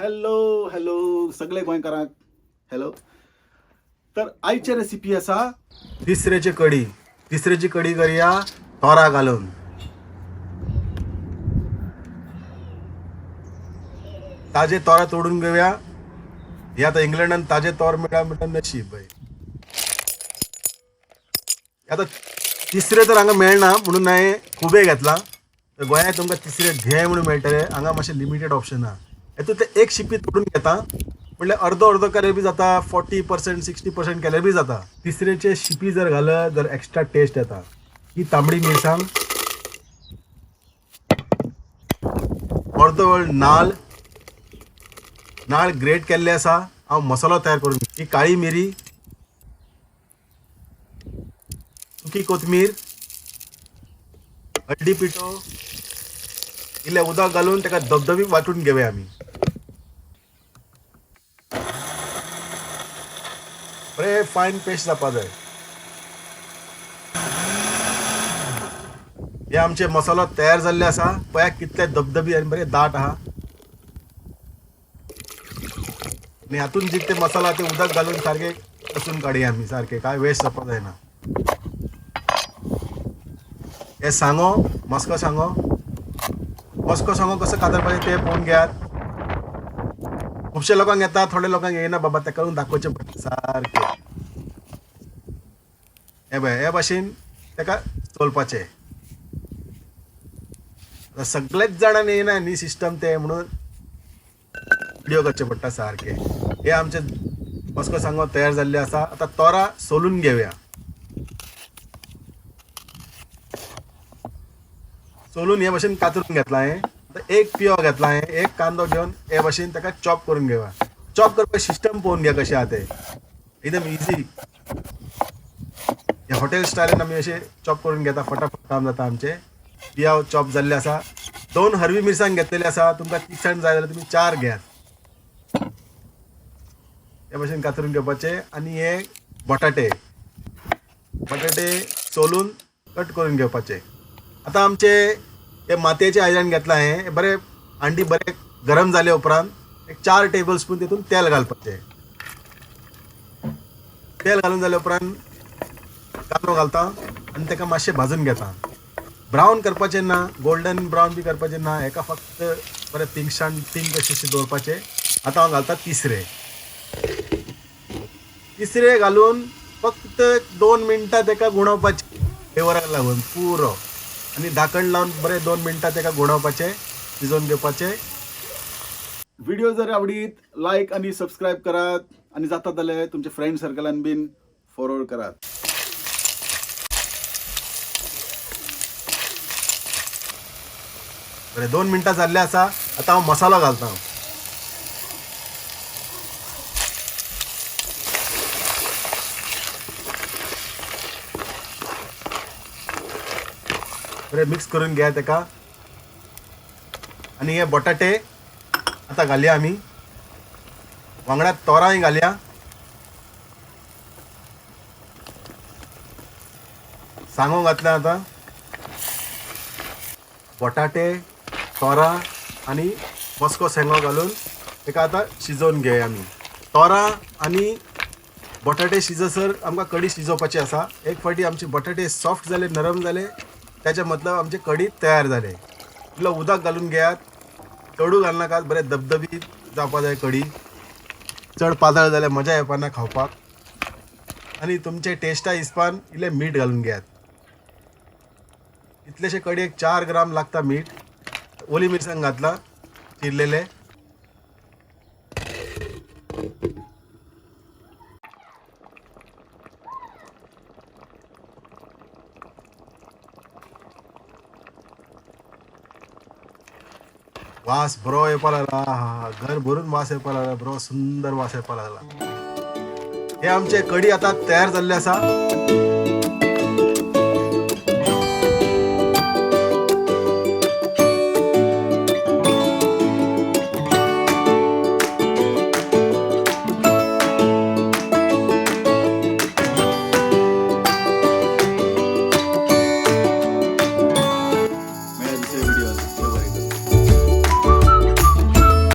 Hello hello सगळे गोंयकारांक hello. तर आयची रेसिपी आसा तिसऱ्याची कढी. तिसऱ्याची कढी करूया तोरा घालून. ताजे तोरा तोडून घेऊया. हे आता इंग्लंडान ताजे तोर मेळ्ळा म्हणटा नशीब बाई. आता तिसरे तर हांगा मेळना म्हणून हांवें खुबे घेतला. तर गोंयांत तुमकां तिसरे घे म्हणून मेळटले, हांगा मातशें लिमिटेड ऑप्शन आहा. हेतून ते एक शिपी तोडून घेता म्हणल्यार अर्दो अर्दो केल्यार बी जाता, 40% 60% केल्यार बी जाता. तिसरेचे शिपी जर घालत जर एक्स्ट्रा टेस्ट येता. ही तांबडी मिरसांग, अर्दो वेळ नाल नाळ ग्रेट केल्ले आसा. हांव मसालो तयार करून, ही काळी मिरी, सुकी कोथमीर, हळदी पिठो, इल्लें उदक घालून ताका धबधबी वांटून घेवया आमी. बरें फायन पेस्ट जावपा जाय. हे आमचे मसालो तयार जाल्ले आसा. पळया कितले धबधबी आनी बरे दाट आहा. आनी हातून जितले मसाला ते उदक घालून सारके कसून काडया आमी, सारके काय वेस्ट जावपा जायना. हे सांगो मस्को सांगो, मस्को सांगो कसो कातरपाचें तें पळोवन घेयात. खुबशे लोकांक येता, थोडे लोकांक येना बाबा, ताका लागून दाखोवचें पडटा सारकें. हे पळय हे भाशेन ताका चोलपाचें. आतां सगळेच जाणांनी येना न्ही सिस्टम ते, म्हणून व्हिडिओ करचे पडटा सारके. हे आमचे मस्को सांगो तयार जाल्ले आसा. आतां तोरा सोलून घेवया. सोलून हे भाशेन कातरून घेतला हांवें. आतां एक पियो घेतला हांवें, एक कांदो घेवन हे भाशेन ताका चॉप करून घेवया. चॉप करपाक सिस्टम पळोवन घे कशें आहा तें, एकदम इजी. हे हॉटेल स्टायलान आमी अशें चॉप करून घेता, फटाफट काम जाता आमचें. पियाव चॉप जाल्ले आसा. 2 हरवी मिरसांग घेतलेली आसा. तुमकां तिखसाण जाय जाल्यार तुमी 4 घेयात. हे भाशेन कातरून घेवपाचे. आनी हे बटाटे, बटाटे सोलून कट करून घेवपाचे. आतां आमचे हे मातयेचे आयदन घेतलां हें बरें हांडी बरें गरम जाले उपरांत एक 4 टेबल स्पून तितून तेल घालपाचें. तेल घालून जाले उपरांत कांदो घालता आनी ताका मातशें भाजून घेता. ब्रावन करपाचें ना, गोल्डन ब्रावन बी करपाचें ना, हेका फक्त बरें पिंकशान पिंक अशें दवरपाचें. आतां हांव घालता तिसरे. तिसरे घालून फक्त 2 मिनटां ताका गुणोवपाचें फ्लेवराक लागून पुरो. आनी धाकण लावन बरें 2 मिनटां ताका गुणोवपाचें, शिजोवन घेवपाचें. व्हिडिओ जर आवडीत लायक आनी सबस्क्रायब करात आनी जाता जाल्यार तुमच्या फ्रेंड सर्कलान बीन फॉरवर्ड करात. बरें 2 मिनटां जाल्ले आसा. आतां हांव मसालो घालता. बरें मिक्स करून घेया ताका. आनी हे बटाटे आतां घालया आमी, वांगडा तोरांय घालया. सांगो घातल्या आतां. बटाटे, तोरां आनी मस्को शेंगो घालून ताका आतां शिजोवन घेवया आमी. तोरां आनी बटाटे शिजसर आमकां कढी शिजोवपाची आसा. एक फावटी आमचे बटाटे सॉफ्ट जाले, नरम जाले, त्याचे मतलब आमचे कढी तयार जाले. इल्लो उदक घालून घेयात, चडू घालनाकात, बरें धबधबी जावपा जाय कढी. चड पातळ जाल्यार मजा येवपा ना खावपाक. आनी तुमचे टेस्टा हिसपान इल्लें मीठ घालून घेयात. इतलेशे कढयेक 4 ग्राम लागता मीठ. ओली मिरसांग घातला चिरलेले. वास बरो येवपा लागला, हा घर भरून वास येवपा लागला, बरो सुंदर वास येवपा लागला. हे आमचे कढी आतां तयार जाल्ले आसा.